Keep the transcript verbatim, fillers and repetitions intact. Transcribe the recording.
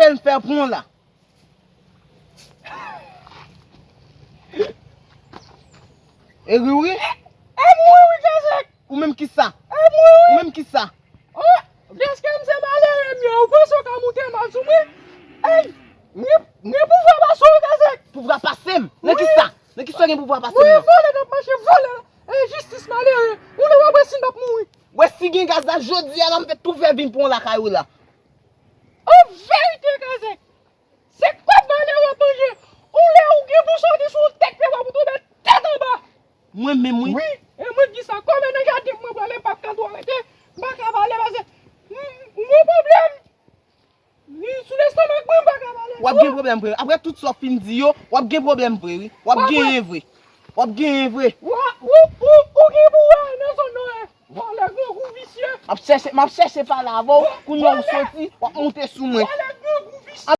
M fè pran w la. E ri w ri? E mwen wi, Kazèk. Ou menm ki sa? E mwen wi. Ou menm ki sa? Oh, dèske m se malere m ye, ou panse w ka moute mal sou mwen? Ey, mwen, mwen pouvwa pase w, Kazèk. Pouvwa pase m? Nan ki sa? Nan ki sa w gen pouvwa pase m nan? Mwen vòlè n ap mache vòlè. Ey, jistis malere. Ou lè w ap wè si n p ap mouri. Wè si gen gaz la, jodi a la m fè tou fè vin pran w lakay ou la. An verite, Kazèk, se kòb malere w ap manje. Ou lè ou gen pou soti sou tèt pye w ap tonbe tèt anba. Mwen menm wi. Wi, e mwen ki sa. Kòm nan gade mwen prale m p ap ka tou arete. M pa ka pale paske m, m gon pwoblèm. Li sou lestomak mwen, m pa ka pale. W ap gen pwoblèm vre. Apre tout sa w fin di yo, w ap gen pwoblèm vre wi. W ap genyen vre. W ap genyen vre. Ou, ou, ou, ou gen pou wè nan zòn nan, eh. Vòlè, grangou, visye. M ap chèche, m ap chèche pale avè w. Kounye a ou soti, w ap monte sou mwen.